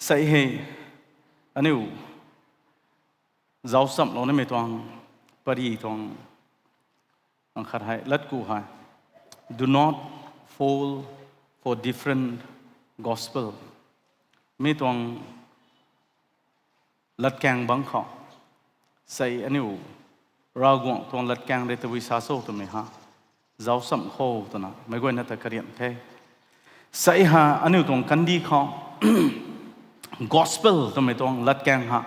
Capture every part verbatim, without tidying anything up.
Sei hei, aniu zauchamhlou nimei tuang, pary tuang, ang khat hei latku hei, do not fall for different gospel. Mi tuang latkaeng bang khou, sei aniu Ravguangc tuang latkaeng rui tabui sa cho twmei ha, zauchamh kho twna meic guayna ta karian the. Sei ha aniu tuang kandih khou, gospel twmei tuang latkaeng ha,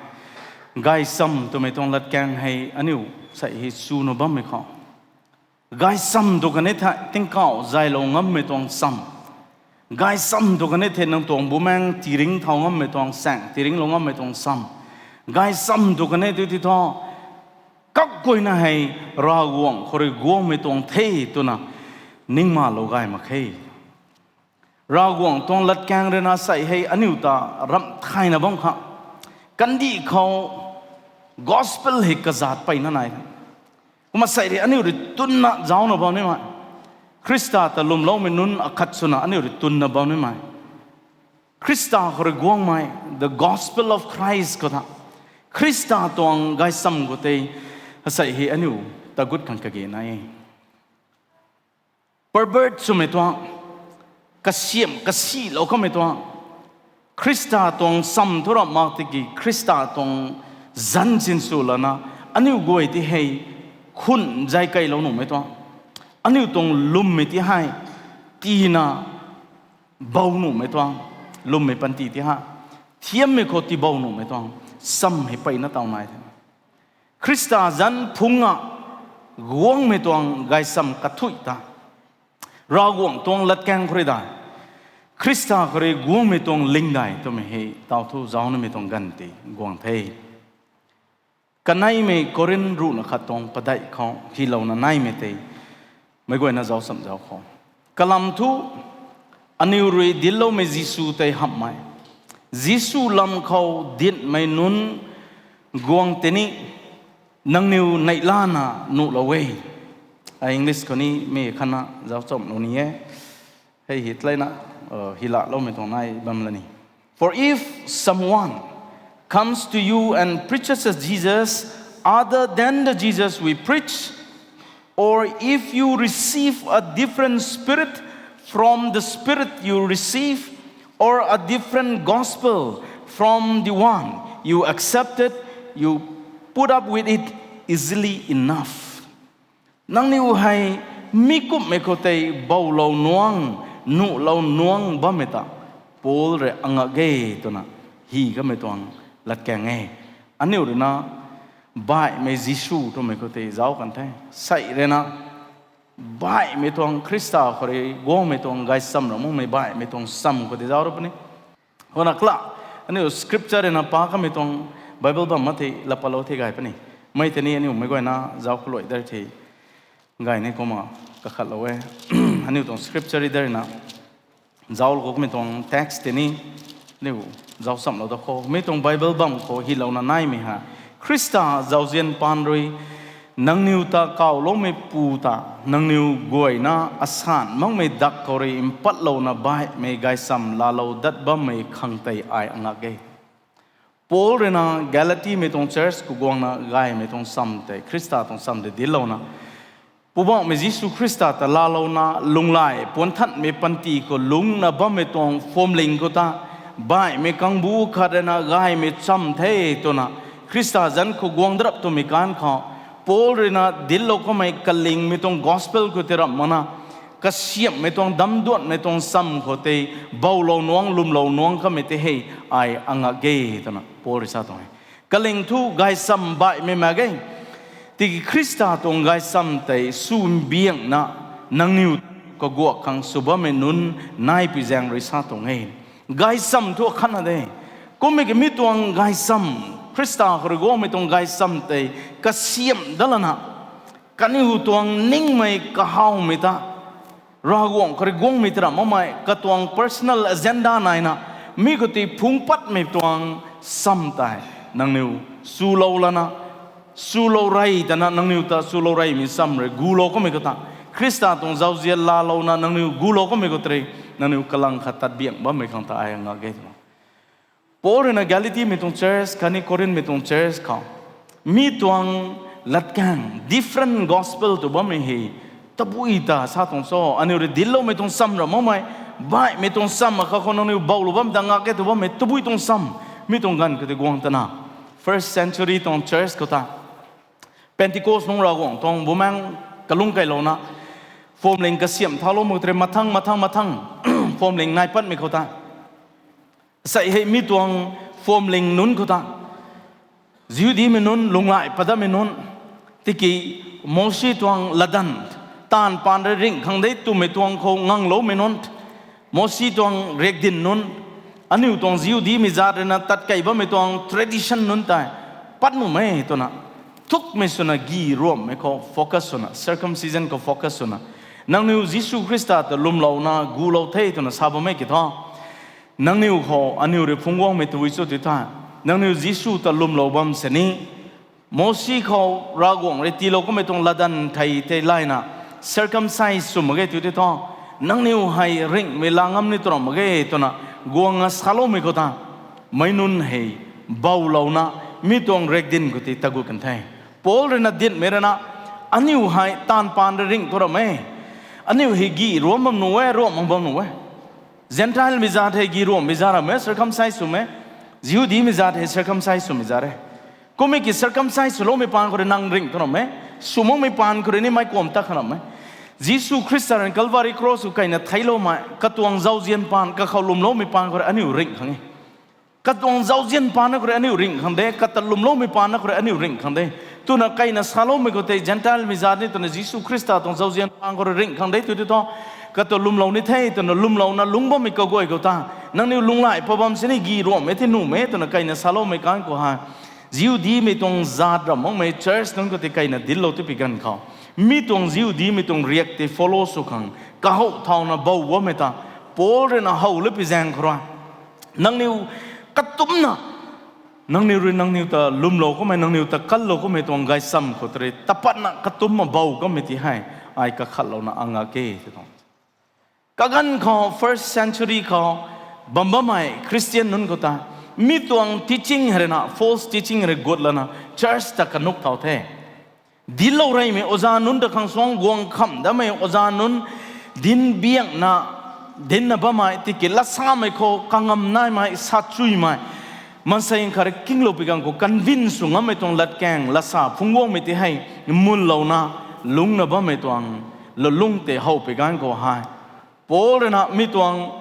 gaychamv twmei tuang latkaeng hei aniu sei hei chuna bammei khou, gaychamv tu kani thei tingkauh zaylou ngammei tuang cham, gaychamv tu kani thei nang tuang bumaeng tiringc thau ngammei tuang, saeng tiringlou ngammei tuang cham, gaychamv tu kani tu ti thu, kaguayna hei Ravguangc khou rui guangmei tuang the twna ningmalou gay mak khe. Ravguangc tuang latkaeng rui na sei hei aniu ta ramh thayna bam kha, kandih khou gospel hei kazat peyna nai. Kumna sei rui aniu rui tunna zauna bam nimei, Khrista ta lwmloumei nunc akhat swna aniu rui tunna bam nimei, Khrista khou rui guangmei, the gospel of Christ khou ta, Khrista tuang gaychamv khou tei, sei hei aniu ta gut khang kage nai e. Pervert swmei tuang, kasiamh kasilou kamei tuang, Khrista tuang cham thu ramh mak tiki Khrista tuang zanc sinsw lana, aniu guay ti hei khun zay keylou nuhmei tuang, aniu tuang lwmmei ti hei tina bow nuhmei tuang, lwmmei panty ti hei thiammei khou tii bow nuhmei tuang cham hei peyna taw nai the. Khrista zanc phungna guangmei tuang gaychamv kathuic ta, Ravguangc tuang latkaeng khou rui dai, Khrista khou rui guangmei tuang lingdai twmei hei taw thu zauc nimei tuang ganv tei guang the. Kaneimei Korinth ruhna khat tuang padeih khou hylouna naimei tei, meic guayna zauchamh zauc khou, kalam thu, aniu rui dincloumei Jisu tei hamhmei, Jisu lam khou dinhmei nunc guang tini nangniw neihlana nuhlou e. Ai English khou ni mi khatna zauchamhlou ni e. Hei hi tleina, uh, hylaloumei tuang nai bam la ni. For if someone comes to you and preaches a Jesus other than the Jesus we preach, or if you receive a different spirit from the spirit you receive, or a different gospel from the one you accepted, you put up with it easily enough. Nangniw hei mi kumhmei khou tei bowlou nuang, nuhlou nuang bammei ta Paul rui angak e twna hi kamei tuang latkaeng e. Aniu rui na baihmei Jisu twmei khou tei zauc kan the. Sei rui na baihmei tuang Khrista khou rui guangmei tuang gaychamv ra makmei baihmei tuang cham khou tei zauc ra puni. Hona kla, aniu scripture rui na pa kamei tuang Bible bam ma thei laa patlou thei gay puni. Mei tei ni aniu meic guayna zauc kaluai dar thei gay ni kumna kakhatlou e. Aniu tuang scripture rui dar na zauc khou kamei tuang text tei ni aniu zauchamhlou da khou, mi tuang Bible bam khou hylouna naimei ha, Khrista zauzian paan rui nangniw ta kawloumeipu ta nangniw guayna asan makmei dak khou rui mpatlouna baihmei gaychamv laalou dat bammei khang tei ai angak e. Paul rui na Galatimei tuang church khou guangna gaymei tuang cham tei, Khrista tuang cham tei dinclouna, Poubauhmei Jisu Khrista ta laalouna lunghlaic puanthanmei panty khou lungcna bammei tuang phuamling khou ta, baihmei kangbu khat rui na gaymei cham the twna Khrista zanc khou guang darap twmei kan khou, Paul rui na dinclou kamei kalingmei tuang gospel khou tei ramh makna, kasiamhmei tuang damduanmei tuang cham khou tei bowlou nuang lwmlou nuang kamei tei hei ai angak e twna Paul rui sa tuang e. Kaling thu gaychamv baihmei mak ge. Tiki Khrista tuang gaychamv tei sw mbiangna nangniw kaguak khang sw bammei nunc naipui zaeng rui sa tuang e. Gaychamv thu akhatna de. Kummei ki mi tuang gaychamv, Khrista khou rui guangmei tuang gaychamv tei kasiamh dat lana, kaniw tuang ningmei kahawmei ta, Ravguangc khou rui guangmei ta ramh makmei katuang personal agenda naina, mi khou tei phungc patmei tuang cham tei nangniw swlou lana, swlou rey tana nangniw ta swlou reymei cham rui gulou kamei khou ta, Khrista tuang zauzian laalouna nangniw gulou kamei khou tei rui nangniw kalang khat tat biang bammei khang ta ai angak e twna Paul rui na Galatimei tuang church khatni Corinthmei tuang church khou mi tuang latkaeng different gospel tw bammei hei tabui ta sa tuang cho, aniu rui dincloumei tuang cham ra makmei, baihmei tuang cham akhat khou nangniw boulou bam ta ngak e tw bammei tabui tuang cham, mi tuang ganv khou tei guang tana first century tuang church khou ta Pentecost nungc Ravguangc tuang bumaengc kalung kailouna phwamling kasiamh thauloumei tei mathang mathang mathang phwamling nai patmei khou ta sei hei mi tuang phwamling nunc khou ta Jihudimei nunc, lunghlaic pat datmei nunc, tiki Mosi tuang latdanv taanv paan rui ringh khang de twmei tuang khou ngangloumei nunc, Mosi tuang riakdanv nunc, aniu tuang Jihudimei zaat rui na tatkei bammei tuang tradition nunc tei pat nuh e twna thukmei swna gi ruamhmei khou focus swna, circumcision khou focus swna, nangniw Jisu Khrista ta lwmlouna gulou the twna sa bammei ki thu, nangniw khou aniu rui phungc guangmei tabui cho tw tha, nangniw Jisu ta lwmlou bam sini Mosi khou Ravguangc rui tiilou kummei tuang latdanv thei tei layna circumcise sw mak ge tw tei thu, nangniw hei ringhmei la ngam ni tw ram mak ge twna guang a saloumei khou ta meic nunc hei boulouna mi tuang riakdanv khou tei tagut kan the. Paul rui na dincmei rui na aniu hei taanv paan rui ringh tw ram e, aniu hei gi ruamh bam nuh e, ruamh mak bam nuh e. Zentelmei zaat hei gi ruamhmei zaat ram e, circumcise swmei. Jihudimei zaat hei circumcise swmei zaat e. Kummei ki circumcise swloumei paan khou rui nang ringh tw ram e, sw makmei paan khou rui ni meic kuam tat kha ram e. Jisu Khrista rui Calvary cross khou kaina theicloumei katuang zauzian paan kakhou lwmloumei paan khou rui aniu ringh khang e. Katuang zauzian paan khou rui aniu ringh khang de, kata lwmloumei paan khou rui aniu ringh khang de twna kaina saloumei khou tei Zentelmei zaat ni twna Jisu Khrista tuang zauzian paan khou rui ringh khang de tw tei thu, kata lwmlou ni the twna lwmlouna lungc bammei kaguay khou ta nangniw lunghlaic pat bam sini gi ruamh e the nuh e twna kaina saloumei kan khou hei Jihudimei tuang zaat ram makmei church nunc khou tei kaina dinclou tei pi ganv khou mi tuang Jihudimei tuang riak tei follow sw khang kahouh thauna bou bammei ta Paul rui na how lu pi zaeng khou rui nangniw katumcna nangniw rui nangniw ta lwmlou kummei, nangniw ta kanlou kummei tuang gaychamv khou tei rui tapatna katumcna bou kummei ti hei ai kakhatlouna angak e tw tuang. Kaganv khou first century khou bam bammei Christian nunc khou ta mi tuang teaching hei rui na, false teaching rui gut lana church ta kanuk thau the. Dinclou reymei oza nunc ta khang suang guang kham datmei oza nunc, dinc biakna, dincna bammei tiki latsamei khou kangam naimei, sachuimei, maansei khat rui kinglou pi ganv khou convince sw ngammei tuang latkaeng latsa phungc guangmei tei hei munlouna lungcna bammei tuang lulungc tei how pi ganv khou hei Paul rui na mi tuang,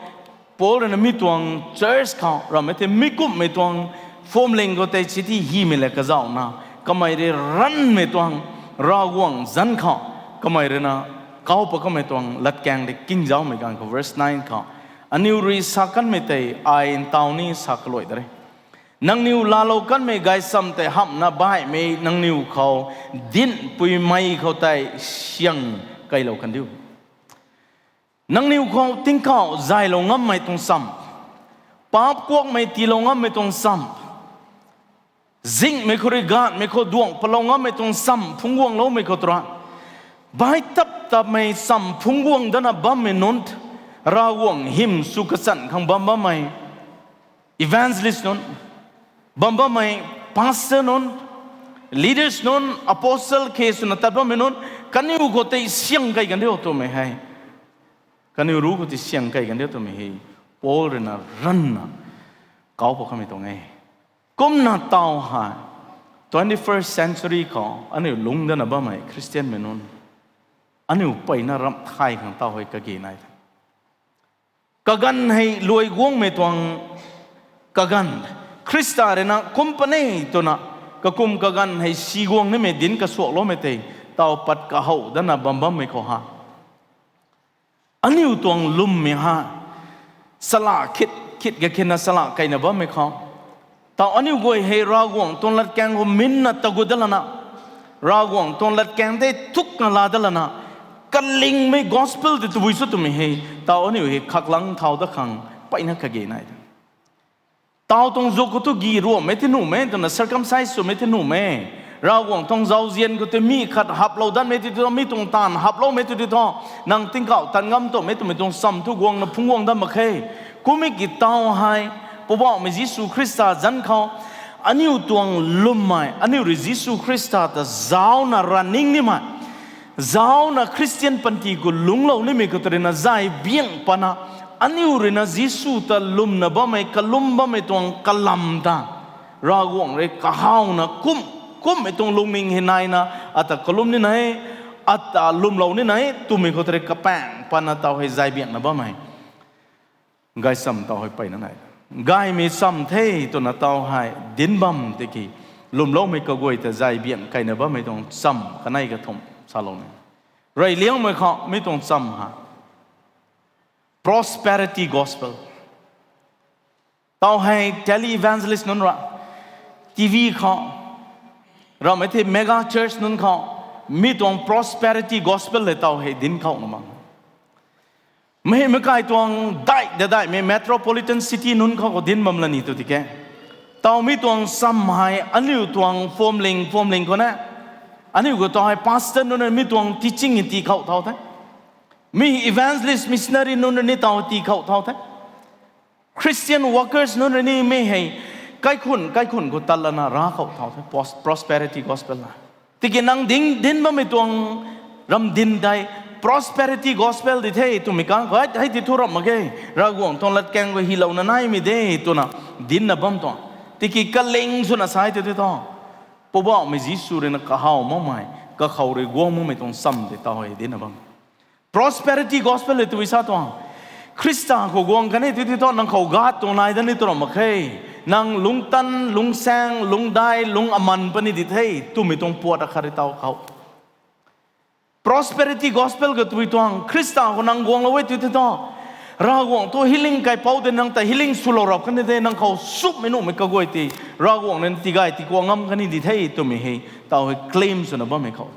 Paul rui na mi tuang church khou rammei tei mi kumhmei tuang phwamling khou tei chiti hymei le kazauhna kamei rui ranvmei tuang Ravguangc zanc khou kamei rui na kau pat kamei tuang latkaeng tei kingzaumei ganv khou verse nine khou aniu rui sa kanmei tei ai ntaw ni sa kaluai da re. Nangniw laalou kanmei gaychamv tei hamhna baihmei nangniw khou dincpuimei khou tei syang keylou kan diu. Nangniw khou tingkauh zaylou ngammei tuang cham, paap kuakmei tiilou ngammei tuang cham, zinghmei khou rui gaanhmei khou duang palou ngammei tuang cham phungc guangloumei khou tura, bai tap tapmei cham phungc guang dana bammei nunc, Ravguangc hym sw kachan khang bam bammei evangelist nunc, bam bammei pastor nunc, leaders nunc, apostle khe swna tat bammei nunc, kaniw khou tei syang key kan diu twmei hei, kaniw ruc khou tei syang key kan diu twmei hei Paul rui na ranvna kau pat kamei tuang e. Kumna taw hei twenty-first century khou aniu lungc dana bammei Christianmei nunc, aniu peyna ramh thay khang taw hei kage nai the. Kaganv hei luai guangmei tuang kaganv, Khrista rui na kum puni twna kakum kaganv hei si guang nimei dinc kasuakloumei tei taw pat kahouh dana bam bammei khou ha, aniu tuang lwmmei ha, sala khit khit kakhinna sala keyna bammei khou, taw aniu guay hei Ravguangc tuang latkaeng khou minna tagut dat lana, Ravguangc tuang latkaeng tei thukna laa dat lana, kalingmei gospel tei tabui sw twmei hei taw aniu hei khaklang thau dat khang peyna kage nai the. Taw tuang zuk khou tu gi ruamhmei tei nuhmei twna circumcise swmei tei nuhmei, Ravguangc tuang zauzian khou tei mi khat haplou datmei tei tu, mi tuang taanv haploumei tei tu thu, nang tingkauh tat ngam twmei twmei tuang cham thu guangna phungc guang dat mak khe. Kummei ki taw hei Poubauhmei Jisu Khrista zanc khou, aniu tuang lwmmei, aniu rui Jisu Khrista ta zaucna running nimei, zaucna Christian panty khou lungclou nimei khou tei ruina zay biang pana, aniu ruina Jisu ta lwmna bammei, kalum bammei tuang kalam ta, Ravguangc rui kahawna kum, kummei tuang lungning hei naina, ata kalum nina e, ata lwmlou nina e twmei khou tei rui kapaeng pana taw hei zay biangna bammei gaychamv taw hei peyna nai. Gaymei chamv the twna taw hei dinc bam tiki, lwmloumei kaguay ta zay biang keyna bammei tuang chamv kanei kathumh salou ni. Reyliangmei khou mi tuang chamv hei prosperity gospel. Taw hei tele evangelist nunc ra, T V khou, ramei the mega church nunc khou, mi tuang prosperity gospel le taw hei dinc khou na mang. Mei meic kai tuang dai da daihmei metropolitan city nunc khou khou dinc bam la ni tu tike. Taw mi tuang chamv hei aniu tuang phuamling phuamling khou na, aniu khou taw hei pastor nunc mi tuang teaching tii khou thau the. Mi evangelist, missionary nunc ni taw tii khou thau the. Christian workers nunc rui ni mi hei kaikhun kaikhun khou tat lana rav khou thau the, pros-, prosperity gospel la. Tiki nang ding dinc bammei tuang ramdin tei prosperity gospel di the twmei kang khou, hei ti thu ramh mak ge, Ravguangc tuang latkaeng khou hylouna naimei de twna dincna bam tuang. Tiki kaling swna sai tu the thu, Poubauhmei Jisu ruina kahaw makmei, kakhou rui guang makmei tuang chamv tei taw hei dincna bam. Prosperity gospel le tui sa tuang. Khrista khou guang kan e tu the thu nang khou God tuang nai dat ni tu ramh mak khe. Nang lungctan, lungcsaeng, lungcdai, lungc aman puni di the twmei tuang puat akhat rui taw khou. Prosperity gospel ka tui tuang, Khrista khou nang guanglou e tu the thu, Ravguangc thu healing kaipouc de, nang ta healing swlou rap kan de, nang khou sumhmei nuhmei kaguay tei Ravguangc rui tigay tikuang ngam kan di the twmei hei taw hei claim swna bammei khou.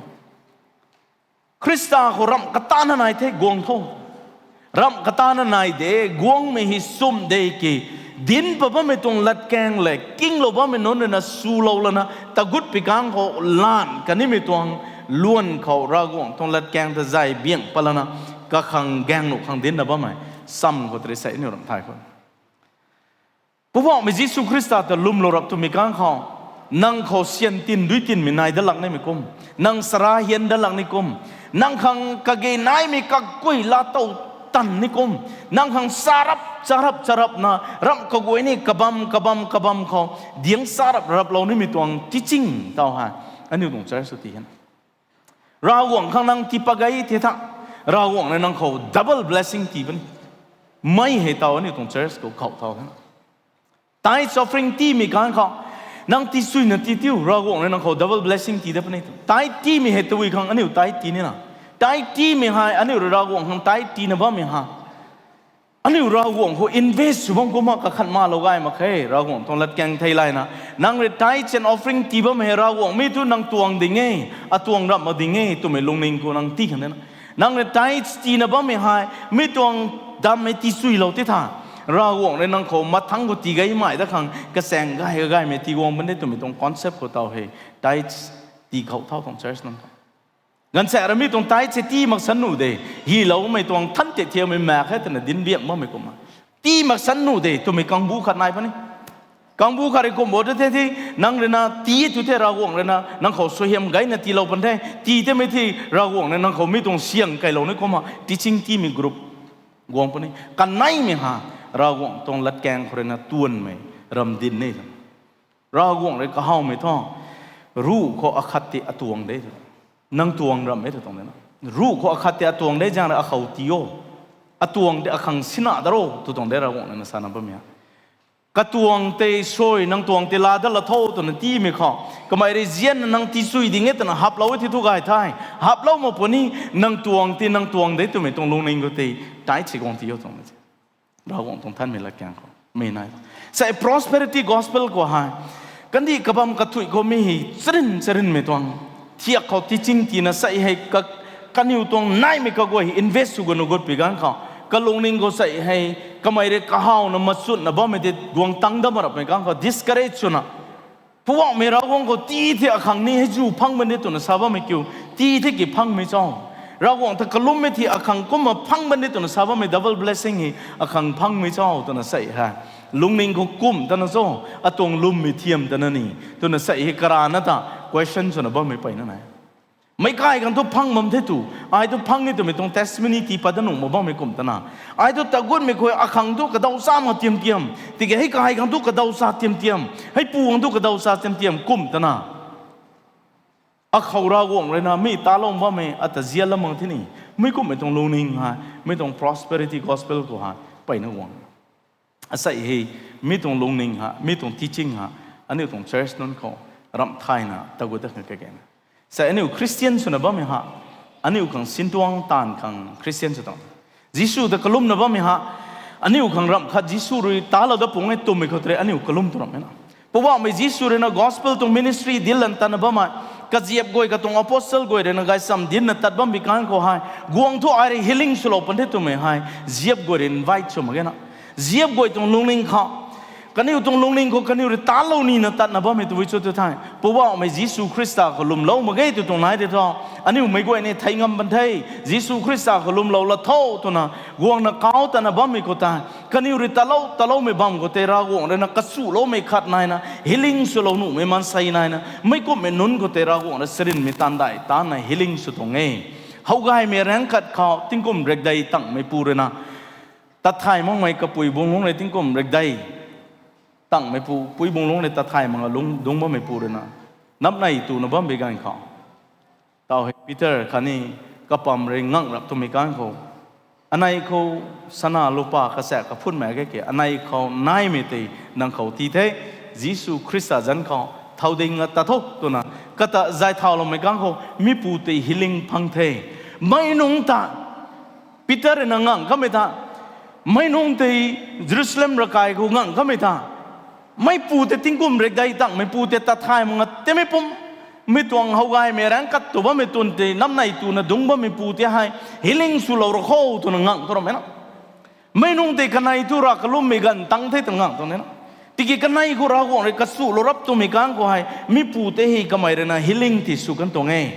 Khrista khou ramh katana nai the guang tho. Ramh katana nai de, guangmei hei sumh de ki, dinc pat bammei tuang latkaeng le kinglou bammei nunc ruina swlou lana tagut pi kang khou lan kanimei tuang luan khou Ravguangc tuang latkaeng ta zay biang pat lana kakhang gaeng nuh khang dincna bammei chamv khou tei rui sei aniu ramh thay khou. Poubauhmei Jisu Khrista ta lwmlou rap twmei kang khou, nang khou syan tin dui tinmei nai dat lak nimei kum, nang sara hian dat lak ni kum, nang khang kage naimei kakui laa tow tan ni kum, nang khang charap charap charapna ramh kaguay ni kabam kabam kabam khou diang charap raplou nimei tuang teaching taw hei aniu tuang church sw ti hen. Ravguangc khang nang tii pat gay the tha, Ravguangc rui nang khou double blessing tii puni. Mei hei taw aniu tuang church khou khou thau the. Tithe offering tiimei kang khou, nang tii suina tii tiu, Ravguangc rui nang khou double blessing tii dat puni. Tithe tiimei hei tabui khang aniu tithe tii nina. Tithe tiimei hei aniu rui Ravguangc khang tithe tiina bammei ha, aniu Ravguangc khou invest sw bam kumna kakhat malou gay mak khe, Ravguangc tuang latkaeng thei layna. Nang rui tithe and offering tii bammei hei Ravguangc mi thu nang tuang ding e, atuang ramh mak ding e twmei lungning khou nang tii khang dena. Nang rui tithe tiina bammei hei mi tuang dammei tii suilou ti tha, Ravguangc rui nang khou mathangc khou tii gaymei dat khang kachaeng gay kagaymei tii guang puni twmei tuang concept khou taw hei tithe tii khou thau tuang church nunc khou. Ganvsaekc rui mi tuang tithe se tii mak san nuh de, hyloumei tuang than tei thiammei mak khe twna dinc biak makmei kumna. Tii mak san nuh de twmei kangbu khat nai puni. Kangbu khat rui kum bo ta the the, nang ruina tii tu the Ravguangc ruina nang khou suaihiam gayna tiilou pan the, tii temei the Ravguangc rui nang khou mi tuang syang kailou ni kumna teaching tiimei group guang puni. Kaneimei ha, Ravguangc tuang latkaeng khou ruina tuanmei ramdin ni. Ravguangc rui kahawmei thu, ruh khou akhat tei atuang de tu. Nang tuang ramh e tu tuang de na. Ruh khou akhat tei atuang de zaeng rui akhou tii o. Atuang tei akhang sina dat ro tu tuang de Ravguangc ruina sana bammei. Katuang tei sui, nang tuang tei laa dat la tho twna tiimei khou, kamei rui zianna nang tii sui ding e twna haplou e ti thu gay the. Haplou mak puni, nang tuang tei nang tuang de twmei tuang lungning khou tei tithe si guang tii o tuang de. Ravguangc tuang thanmei latkaeng khou mei nai. Sei prosperity gospel khou hei, kandih kabam kathuic khou mi hei charin charinmei tuang thiak khou teaching tiina sei hei ka, kaniw tuang naimei kaguay hei invest sw ganu gut pi ganv khou, kalungning khou sei hei kamei rui kahawna machutna bammei tei guang tang dat mak rapmei ganv khou discourage swna Poubauhmei Ravguangc khou tii the akhang ni hei zu phang ban de twna sa bammei kiu, tii the ki phangmei cho. Ravguangc ta kalummei the akhang kumna phang ban de twna sa bammei double blessing hei akhang phangmei cho twna sei hei Lungning khou kum tana cho, atuang lwmmei thiam tana ni, twna sa hei karana ta question swna bammei mpeyna nai. Meic kai khang thu phang bam the tu, ai thu phang ni twmei tuang testimony tii pat da nuh mak bammei kum tana. Ai thu tagutmei khou akhang thu kadaw cha ma tiam tiam, tiki hei kai khang thu kadaw cha tiam tiam, hei pu khang thu kadaw cha tiam tiam kum tana. Akhou Ravguangc rui na mi talou bammei ata zianla mak the ni, mi kummei tuang lungning hei, mi tuang prosperity gospel khou hei mpeyna guang. Asei hei, mi tuang lungning hei, mi tuang teaching hei, aniu tuang church nunc khou ramh thayna tagut da khang kage na. Sa aniu Christian swna bammei hei, aniu khang sintuang taanv khang Christian sw tuang. Jisu ta kalumna bammei hei, aniu khang ramh khat Jisu rui talou dat pung e twmei khou tei aniu kalum tu ramh e na. Poubauhmei Jisu rui na gospel tuang ministry dinclou tatna bammei, kaziap guay katuang apostle guay rui na gaychamv dincna tat bammei kan khou hei, guang thu ai rui healing swlou pan the twmei hei, ziap guay rui invite sw mak ge na. Ziap guay tuang lungning khou, kaniw tuang lungning khou kaniw rui talou nina tatna bammei tabui cho tu thei, Poubauhmei Jisu Khrista khou lwmlou mak ge tw tuang nai de thu, aniu meic guay ni thei ngam pan the. Jisu Khrista khou lwmlou la tho twna guangna kau tatna bammei khou tei, kaniw rui talou taloumei bam khou tei Ravguangc rui na kasuloumei khat naina, healing swlou nuhmei maansei naina, meic kummei nunc khou tei Ravguangc rui charynmei taanv dai tanna healing sw tuang e. Howgaymei raengc khat khou tingkum rekdei tangmeipu rui na, tat thay makmei kapui bung lungc rui tingkum rekdei tangmeipu, pui bung lungc rui tat thay mak lungc dungc bammeipu rui na, napnei tuna bammei ganv khou, taw hei Peter khatni kapam rui ngang rap twmei kan khou, anei khou sana lupa kachaek kaphunmei ge ke, anei khou naimei tei nang khou tii the, Jisu Khrista zanc khou thow ding a tat tho twna, kata zay thauloumei kan khou mipu tei healing phang the. Mei nungc ta Peter rui na ngang kamei ta, mei nungc tei Jerusalem ravkai khou ngang kamei ta, meipu tei tingkum rekdei tangmeipu tei tat thay mak nga temei pum, mi tuang howgaymei raengc khat tu bammei tun tei napnei tuna dungc bammeipu tei hei healing swlou ra kho twna ngang tu ramh e na. Mei nungc tei kanei thu rav kalummei ganv tang the twna ngang tuang e na. Tiki kanei khou Ravguangc rui kasulou rap twmei kan khou hei mipu tei hei kamei rui na healing ti sw kan tuang e.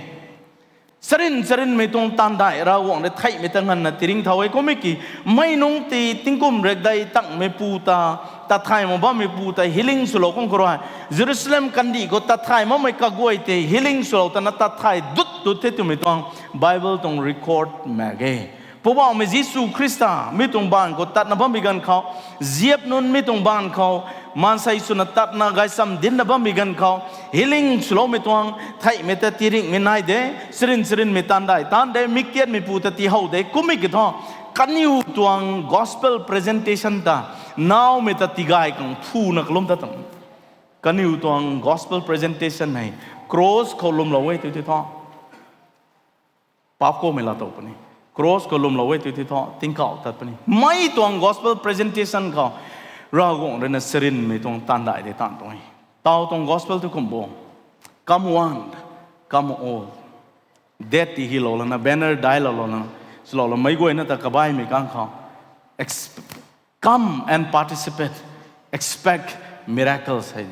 Charyn charynmei tuang taanv dai Ravguangc rui theihmei ta nganvna tiringc thau e kummei ki, mei nungc tei tingkum rekdei tangmeipu ta, tat thay mak bammeipu ta healing swlou kan khou rui, Jerusalem kandih khou tat thay makmei kaguay tei healing swlou tana tat thay dut dut the twmei tuang Bible tuang record mak ge. Poubauhmei Jisu Khrista mi tuang baanv khou tatna bammei ganv khou, ziap nunc mi tuang baanv khou maansei swna tatna gaychamv dincna bammei ganv khou, healing swloumei tuang theihmei ta tiringcmei nai de, charyn charynmei taanv dai taanv de, miktiatmeipu ta tihow de kummei ki thu, kaniw tuang gospel presentation ta nawmei ta tigay khang phuna kalum ta tuang. Kaniw tuang gospel presentation hei cross khou lwmlou e tu ti thu, paap koumei laa tow puni. Cross khou lwmlou e tu ti thu tingkauh tat puni. Mei tuang gospel presentation khou Ravguangc rui na charynmei tuang taanv dai de taanv tuang e. Taw tuang gospel tu kum bo, Come one, come all. Date ti hilou lana, banner dailou lana, swlou la meic guayna ta kabaimei kan khou, ex- come and participate, expect miracles hei.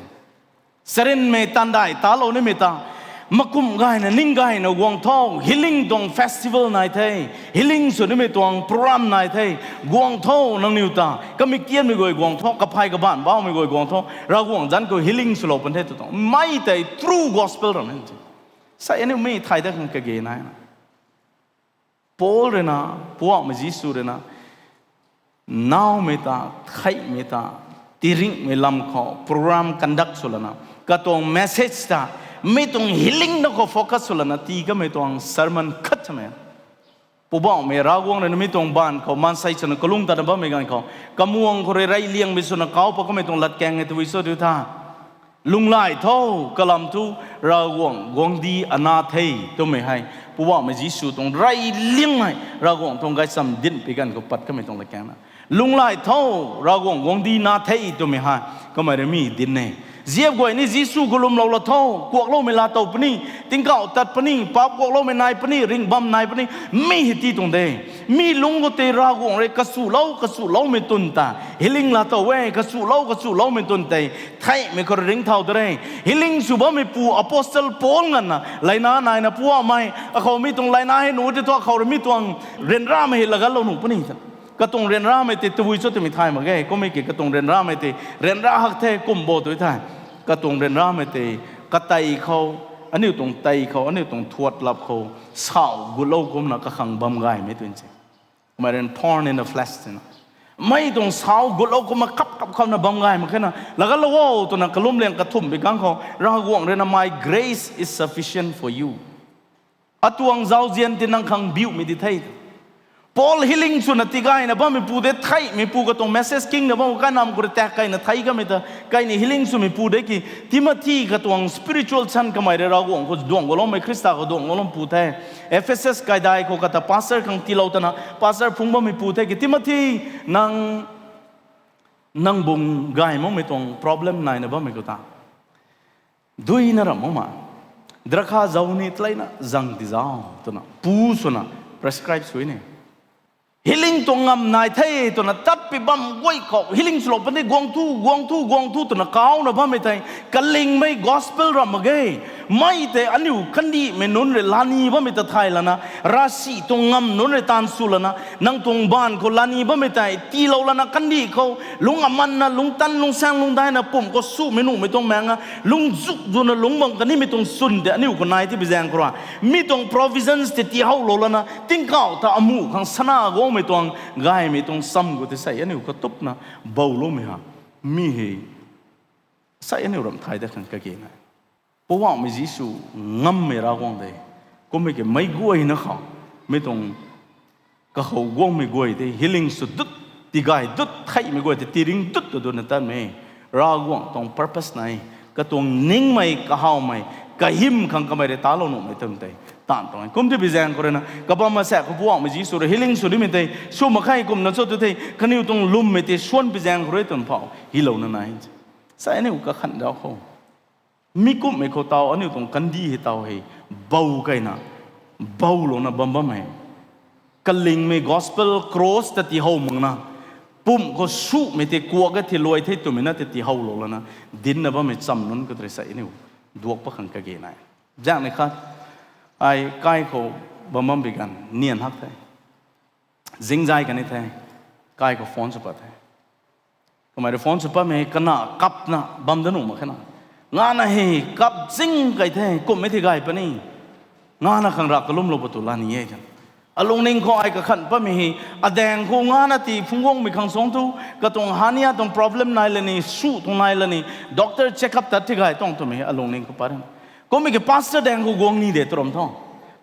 Charynmei taanv dai talou nimei ta, makum gayna ning gayna guang tho, healing tuang festival nai the, healing sw nimei tuang program nai the, guang tho nangniw ta, kamiktianmei guay guang tho, kaphay kabaanc baumei guay guang tho, Ravguangc zanc khou healing swlou pan the tu tuang. Mei tei true gospel ram e. Sa aniu mei thay dat khang kage nai na. Paul rui na, Poubauhmei Jisu rui na, nawmei ta, theihmei ta, tiringcmei lam khou program conduct sw lana, katuang message ta, mi tuang healing na khou focus sw lana tii kamei tuang sermon khat chamei. Poubauhmei Ravguangc rui na mi tuang baanv khou maansei swna kalung tatna bammei ganv khou, kamuang khou rui rey liangmei swna kau pat kamei tuang latkaeng e tabui cho tu tha. Lunghlaic tho, kalam thu Ravguangc guangcdic ana the twmei hei, Poubauhmei Jisu tuang rey liangmei Ravguangc tuang gaychamv dincpui ganv khou pat kamei tuang latkaeng na. Lunghlaic tho, Ravguangc guangcdic na the twmei hei, kamei rui mi dinc e. Ziap guay ni Jisu khou lwmlou la tho, kuakloumei laa tow puni, tingkauh tat puni, paap kuakloumei nai puni, ringh bam nai puni, mi hei tii tuang de. Mi lungc khou tei Ravguangc rui kasulou, kasuloumei tun ta healing laa tow e, kasulou, kasuloumei tun tei theihmei khou ringcthau de re. Healing sw bammeipu apostle Paul nganvna, layna naina Poubauhmei, akhou mi tuang layna hei nuh ti thu akhou rui mi tuang ryanramei hei lagatlou nuh puni ta. Katuang ryanramei tei tabui cho twmei thay mak ge. Kummei ki katuang ryanramei tei ryanra hak the kum bo tw thei, katuang ryanramei tei katei khou, aniu tuang tei khou, aniu tuang thuat lap khou, sau gutlou kumna kakhang bam gaymei tw se. Kamei rui thorn in the flesh twna, mei tuang sau gutlou kumna kap kap khamna bam gay mak khe na, laganlou o twna kalum liang kathumh bi kang khou Ravguangc rui na, My grace is sufficient for you. Atuang zauzian ti nang khang biuhmei di the. Paul healing swna tigayna bammeipu de, theihmeipu katuang message kingna bam kanam khou rui tak kaina thei kamei ta, kaini healing swmeipu de ki, Timothy katuang spiritual chan kamei rui Ravguangc khou duang galoumei, Khrista khou duang galoumeipu the. Ephesus kaidai khou kata pastor khang tiilou tana, pastor phungc bammeipu the ki, Timothy, nang, nang bung gay makmei tuang problem naina bammei khou ta, duina ram makma, drakha zau ni taleina zang ti zau twna pu swna prescribe sw ni. Healing tuang ngam nai the twna tat pi bam guay khou healing swlou puni, guang thu, guang thu, guang thu twna kauna bammei tei kalingmei gospel ram mak ge. Mei tei aniu kandihmei nunc rui lani bammei ta thay lana, ravsic tuang ngam nunc rui taanv sw lana, nang tuang baanv khou lani bammei tei tiilou lana, kandih khou lungc amanna, lungtan, lungsaeng, lungdaina, pumc khou sumei nuhmei tuang maeng a, lungzuk zuna lungc bam kanimei tuang swn tei aniu khou nai ti bi zaeng khou rui, mi tuang provisions tei tiihowlou lana, tingkauh ta amuh khang sana guangmei tuang gaymei tuang sam khou tei sei aniu katupna bouloumei ha, mi hei sei aniu ram thay dat khang kage na. Poubauhmei Jisu ngammei Ravguangc de. Kummei ki meic guayna khou, mi tuang kakhou guangmei guay tei healing sw dut, tigay dut, theihmei guay tei tiring dut ta duna tatmei. Ravguangc tuang purpose nai, katuang ningmei, kahawmei, kahym khang kamei rui talou nuhmei twmei tei taanv tuang e. Kum ti bi zaeng khou rui na, kabam masaek khou Poubauhmei Jisu rui healing sw nimei tei sw mak khe kumna cho tu thei, kaniw tuang lwmmei tei suan bi zaeng khou rui twna phou hylouna nai. Sei aniu kakhan zauc khou, mi kumhmei khou taw aniu tuang kandih hei taw hei bou keyna, boulouna bam bam hei, kalingmei gospel cross ta tiihow makna, pumc khou sumei tei kuak e, thiluai the twmei na tei tiihowlou lana, dincna bammei cham nunc khou tei sei aniu duak pat khang kage nai. Zaeng ni khat, ai kai khou bam bam bi ganv nian hak the. Zingzay kan ni the, kai khou phone sw pat the. Kamei rui phone sw patmei, kana kapna bam da nuh mak khe na. Ngana hei kap zing key the, kumhmei tei gay puni. Ngana khang rav kalumlou pat tu lani e twna. Alungning khou ai kakhan patmei hei, adaeng khou ngana ti phungc guangmei khang suang thu, katuang hernia tuang problem nai lani, su tuang nai lani, doctor check up tat ti gay tuang twmei hei alungning khou pat e. Kummei ki pastor daeng khou guang ni de tw ram tho.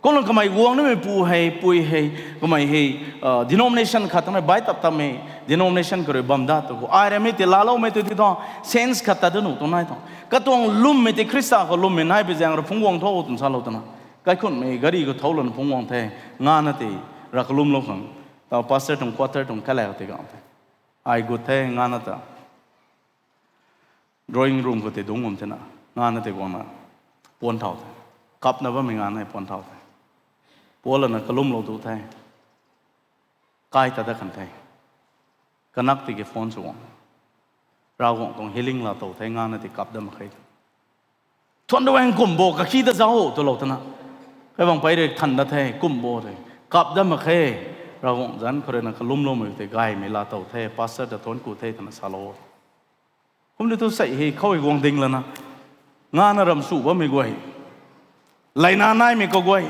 Kumna kamei guang nimeipu hei, pui hei, kamei hei, denomination khat tangmei, bai tap tapmei denomination khou rui bam dat tu khou, ai rui mi tei laaloumei tu ti tho, sense khat tat da nuh tuang nai tho. Katuang lwmmei tei Khrista khou lwmmei nai bi zaeng rui phungc guang tho twna salou twna, kaikhunhmei gari khou thoulouna phungc guang the. Ngana tei rav kalumlou khang, taw pastor tuang quarter tuang kalay tei gang the. Ai gut the, ngana ta drawing room khou tei dungc bam thena, ngana tei guangna puan thau the. Kapna bammei ngana puan thau the. Puan lana kalumlou tu the. Kai ta dat kan the. Kanak tiki phone sw guang, Ravguangc tuang healing laa tow the, ngana tei kap dat mak khe. Thuan da waeng kum bo, kakhi ta zauc twlou twna, kaibang pei rui than dat the, kum bo the, kap dat mak khe. Ravguangc zanc khou rui na kalumloumei tei gaymei laa tow the, pastor ta thuanc ku the twna salou. Kum di thu sei hei khou hei guang ding lana, ngana ram su bammei guay, leina naimei kaguay,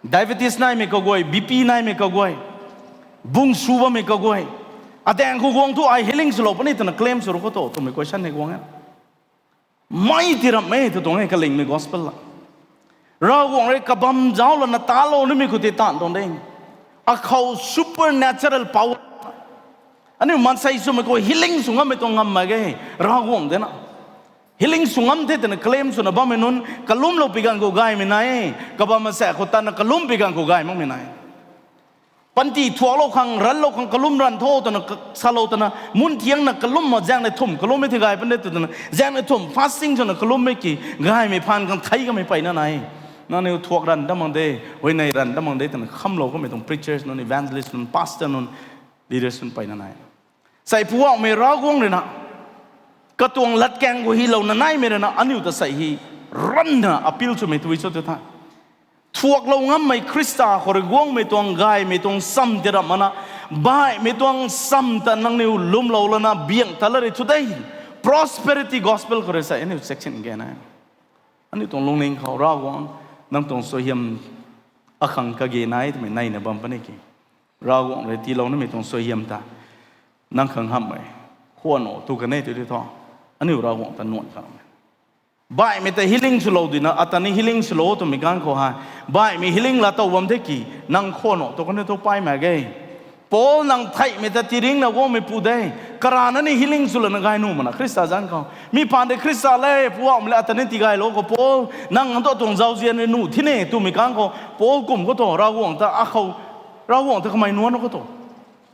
diabetes naimei kaguay, B P naimei kaguay, bung su bammei kaguay, adaeng khou guang thu ai healing swlou puni twna claim sw ru khou tho twmei question hei guang e. Mei ti ramh e tw tuang e kalingmei gospel la. Ravguangc rui kabam zauc lana talou nimei khou tei taanv tuang de. Akhou supernatural power. Aniu maansei swmei khou healing sw ngammei tuang ngam mak ge. Ravguangc de na. Healing sw ngam the twna claim swna bammei nunc kalumlou pi ganv khou gaymei nai e. Kabam masaek khou tatna kalum pi ganv khou gay makmei nai. Panty thuaklou khang, ranlou khang kalum ran tho twna salou twna, mun thiangna kalum ma zaengnei thumh kalummei tei gay puni de tw twna, zaengnei thumh fasting swna kalummei ki, gaymei phaan khang thei kamei peyna nai. Nangniw thuak ran dat mak de, huayney ran dat mak de twna khamlou kamei tuang preachers nunc, evangelist nunc, pastor nunc, leaders nunc peyna nai. Sei Poubauhmei Ravguangc rui na, katuang latkaeng khou hylouna naimei rui na, aniu ta sei hei ranna appeal swmei tei cho tw the. Thuaklou ngammei Khrista khou rui guangmei tuang gaymei tuang cham tei ramh mana, Baihmei tuang sam ta nangniw lwmlou lana biang ta la rui thu de. Prosperity gospel khou rui sa aniu section ge na. Aniu tuang lungning khou Ravguangc, nang tuang suaihiam akhang kage nai twmei naina bam puni ki. Ravguangc rui tiilou namei tuang suaihiam ta nang khang hamhmei khwan o tu kan e tu di thu, aniu Ravguangc ta nuan khang. Baihmei ta healing swlou dina, ata ni healing swlou twmei ganv khou hei, baihmei healing laa tow bam the ki, nang khwan o tu kan e tu paimei ge. Paul, nang theihmei ta tiringna guangmei pu de. Karana ni healing swlana gay nuh mana Khrista zanc khou. Mi phaan de Khrista le, Poubauhmei le ata ni tigaylou khou Paul, nang tu tuang zauzian rui nuh thine twmei ganv khou Paul kum khou tu, Ravguangc ta akhou, Ravguangc ta kamei nuan khou tu,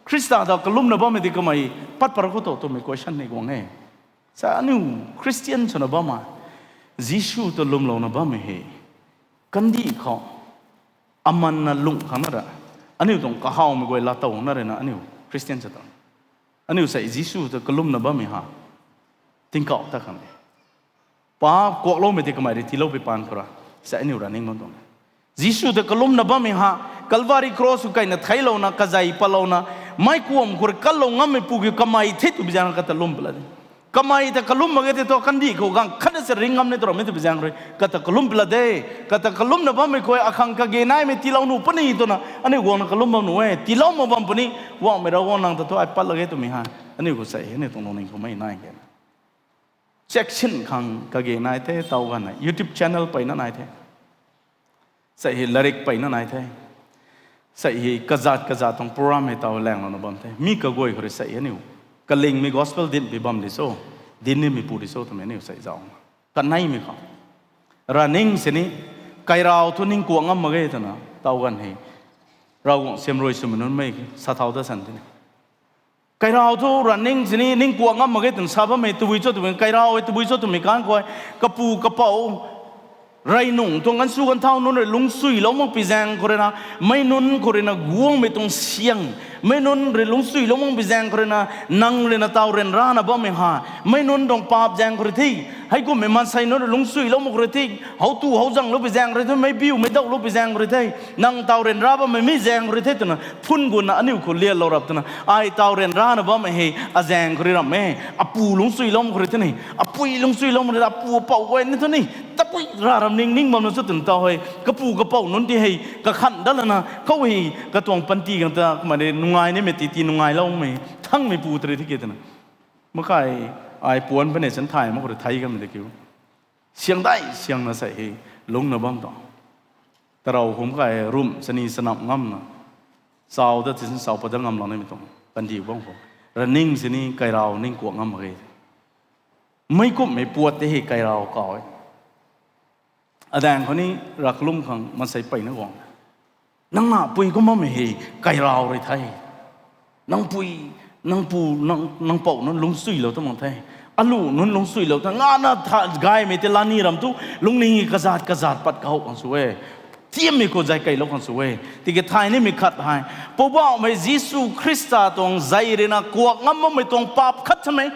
Khrista ta kalumna bammei di kamei pat par khou tu twmei question ni guang e. Sa aniu Christian swna bammei, Jisu ta lwmlouna bammei hei, kandih khou amanna lungh khang na ra, aniu tuang kahawmei guay laa tow na rui na aniu Christian sa ta, aniu sa Jisu ta kalumna bammei ha, tingkauh ta khang e. Paap kuakloumei tei kamei rui tiiloupui paan khou ra, sa aniu ra ning bam tuang e. Jisu ta kalumna bammei ha, Calvary cross khou kaina theiclouna, kazei patlouna, meic kuam khou rui kanlou ngammei pu kiu kamei the twbi zaeng kata lum pala de. Kamei ta kalum mak ge tei thu kandih khou gaanv khatna sa ring ngam ni tw rammei twbi zaeng rui kata kalum pala de. Kata kalumna bammei khou akhang kage naimei tiilou nuh puni twna aniu guangna kalum bam nuh e. Tiilou mak bam puni, Poubauhmei Ravguangc nang ta thu ai pat la ge twmei ha, aniu khou sa aniu tuang lungning khou mei nai ke. Section khang kage nai the, taw ganv hei YouTube channel peyna nai the. Sa hei latrik peyna nai the. Sa hei kazat kazat tuang program hei taw laenglouna bam the. Mi kaguay khou rui sa aniu kalingmei gospel dinc pi bam di cho, dinc nimei pu di cho twmei aniu sa zauc. Kaneimei khou, raning sini, kairau thu ningkuak ngam mak ge twna taw ganv hei Ravguangc siamruai swmei nunc mei sa thau da san tini. Kairau thu raning sini ningkuak ngam mak ge twna sa bammei tabui cho twmei, kairau e tabui cho twmei kan khou, kapu kapouc, rey nung tuang gansu ganthau nunc rui lungcsuilou makpui zaeng khou rui na, meic nunc khou rui na guangmei tuang syang, meic nunc rui lungcsuilou makpui zaeng khou rui na, nang rui na taw ryanrana bammei ha, meic nunc tuang paap zaeng khou rui the, heikummei maansei nunc rui lungcsuilou mak khou rui the, how tu how zangloupui zaeng khou rui the, meic biumei dauhloupui zaeng khou rui the, nang taw ryanra bammei mi zaeng khou rui the twna phun guna aniu khou lianlou rap twna, ai taw ryanrana bammei hei azaeng khou rui ram e, apu lungcsuilou mak khou rui the ni, apui lungcsuilou mak khou rui, apu apouc guay ni thu ni, tabui ra ram ning ning bamna cho twna taw hei, kapu kapouc nunc ti hei kakhanh dat lana khou hei katuang panty khang ta kumna nungai nimei ti ti nungailoumei thangmei pu tari the ki twna, makai, ai puan puni chan thay mak khou rui thei kamei de kiu. Syang dai syangna sa hei lungna bam tuang. Tarou khum kai rum sani sanamh ngamna, chau dat ti san chau pat dat ngamlou nimei tuang panty bam khou, raning sini kairau ningkuak ngam mak ge. Meic kumhmei puat tei hei kairau kaw e. Adaeng khou ni rav kalum khang maansei peyna guang, nang napui kum bammei hei kairau rui the. Nang pui, nang pu, nang, nang pouc nunc lungcsuilou ta mak the. Alu nunc lungcsuilou ta ngana tha gaymei tei lani ram thu lungning kazat kazat pat kahow khang sw e. Tiammei khou zay keylou khang sw e. Tiki thay nimei khat hei, Poubauhmei Jisu Khrista tuang zay rui na kuak ngam makmei tuang paap khat samei.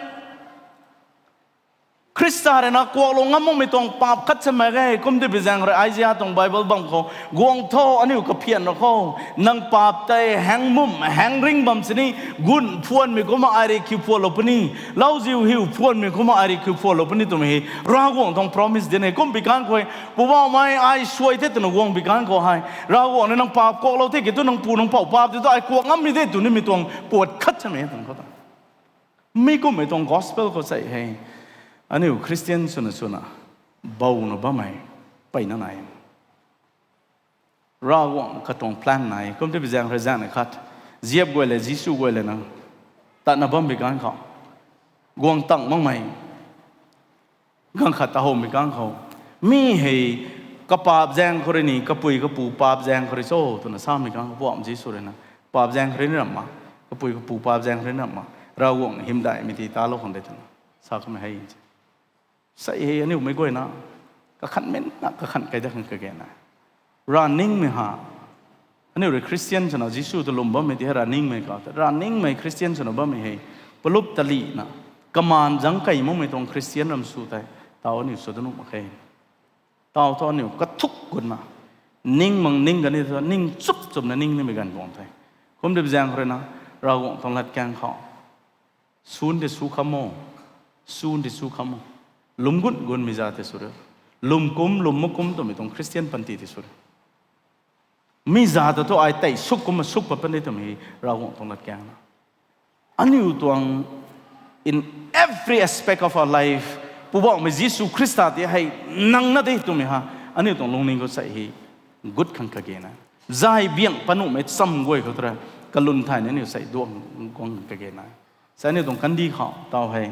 Khrista rui na kuaklou ngam makmei tuang paap khat samei e. Kum tei bi zaeng rui Isaiah tuang Bible bam khou, guang tho aniu kaphian ra khou, nang paap tei heng mum heng ring bam sini, gun phuanmei kumna ai rui kiu phuanlou puni, lauziu hiu phuanmei kumna ai rui kiu phuanlou puni twmei hei Ravguangc tuang promise din e. Kum bi kan khou, Poubauhmei ai suai the twna guang bi kan khou hei, Ravguangc ni nang paap kuaklou the ki thu nang pu nang pouc paap tei thu ai kuak ngammei de tw nimei tuang puat khat samei e tuang khou ta. Mi kummei tuang gospel khou sa hei, aniu Christian swna swna bowna bammei peyna nai. Ravguangc katuang plan nai. Kum tei bi zaeng rui zaeng na khat, ziap guay le Jisu guay le na tatna bam bi kan khou, guang tang makmei ganv khat ta howmei kan khou, mi hei kapaap zaeng khou rui ni kapui kapu paap zaeng khou rui cho twna samei kan khou, Poubauhmei Jisu rui na, paap zaeng khou rui ni ramh ma, kapui kapu paap zaeng khou rui ni ramh ma, Ravguangc hymdaihmei ti talou khang de twna sa kamei hei. Sa hei aniu meic guayna kakhanh menna kakhanh kai dat khang kage na, rav ningmei ha. Aniu rui Christian swna Jisu ta lwm bammei ti hei rav ningmei ka ta, rav ningmei Christian swna bammei hei, palup talihna, kamaan zangc kei makmei tuang Christian ram sw tei, taw aniu sw dat nuh mak khe. Taw thu aniu kathuk gutna, ning mang ning kani thu ning chup chupna ning nimei ganv guang the. Kum tei bi zaeng khou rui na, Ravguangc tuang latkaeng khou, sun tei su kham o, sun tei su kham o, lwm gut gunmei za tei sw ri, lwm kum lwm mak kum twmei tuang Christian panty tei sw ri. Mi za ta thu ai tei suk kumna suk pat puni twmei Ravguangc tuang latkaeng na. Aniu tuang, in every aspect of our life, Poubauhmei Jisu Khrista tei hei nang na de twmei ha, aniu tuang lungning khou sei hei gut khang kage na. Zay biang panuhmei cham guay khou tei rui kalun thayna aniu sei duang guang kage na. Sei aniu tuang kandih khou taw hei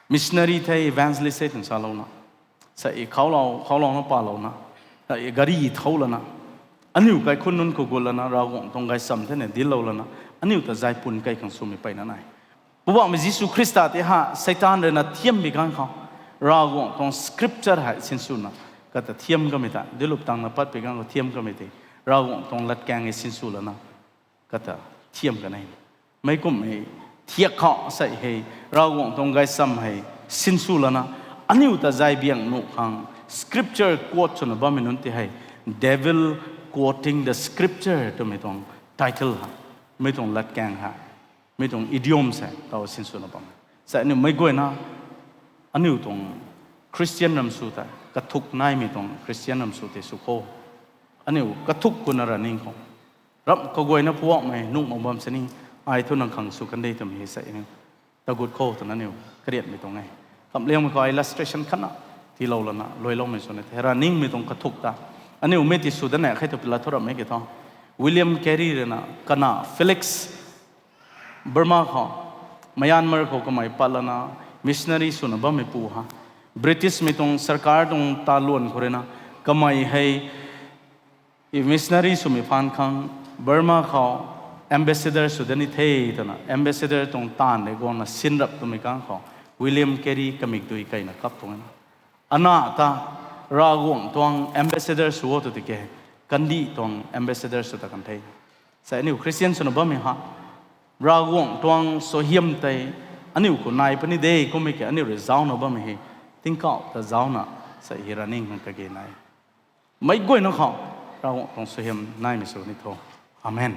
missionary the, evangelist the twna salouna, sei khoulouna palouna, sei gari thou lana, aniu kaikhunc nunc khou gut lana Ravguangc tuang gaychamv thena dinclou lana, aniu ta zay pun kai khang swmei mpeyna nai. Poubauhmei Jisu Khrista tei ha Seitaan rui na thiammei ganv khou, Ravguangc tuang scripture hei sinswna kata thiam kamei ta, dinclup tangna patpui ganv khou thiam kamei tei, Ravguangc tuang latkaeng hei sinsw lana kata thiam kan e. Meic kumhmei thiak khou sei hei, Ravguangc tuang gaychamv hei sinsw lana, aniu ta zay biang nuh khang, scripture quote swna bammei nunc tei hei, Devil Quoting the Scripture twmei tuang title ha, mei tuang latkaeng ha, mei tuang idiom sei taw sinswna bam. Sei aniu meic guayna, aniu tuang Christian ram sw tei kathuk naimei tuang Christian ram sw tei sw kho. Aniu kathuk kuna ra ning khou, ramh kaguayna Poubauhmei nuh mak bam sini, ai thu nang khang sw kan de twmei hei sei aniu tagut kho twna aniu kariatmei tuang e. Kamliangmei khou illustration khatna tiilou lana luailoumei swna the, ra ningmei tuang kathuk ta aniu mei ti sw da na khe tw pila thu rammei ke tho. William Carey rui na kana Felix Burma khou, Myanmar khou kamei pat lana missionary swna bammeipu ha, British mei tuang sarkar tuang taluan khou rui na kamei hei missionary swmei phaan khang Burma khou ambassador sw da ni the twna ambassador tuang taanv rui guangna sinrap twmei ganv khou William Carey kamikdui keyna kap tuang na. Ana ta Ravguangc tuang ambassador sw o tw tiki, kandih tuang ambassador sw ta kan the. Sei aniu Christian swna bammei ha, Ravguangc tuang suaihiam tei aniu khou nai puni de kummei ke aniu rui zaucna bammei hei, tingkauh ta zaucna sei hei ra ning khang kage nai. Meic guayna khou Ravguangc tuang suaihiam naimei sw ni tho. Amen.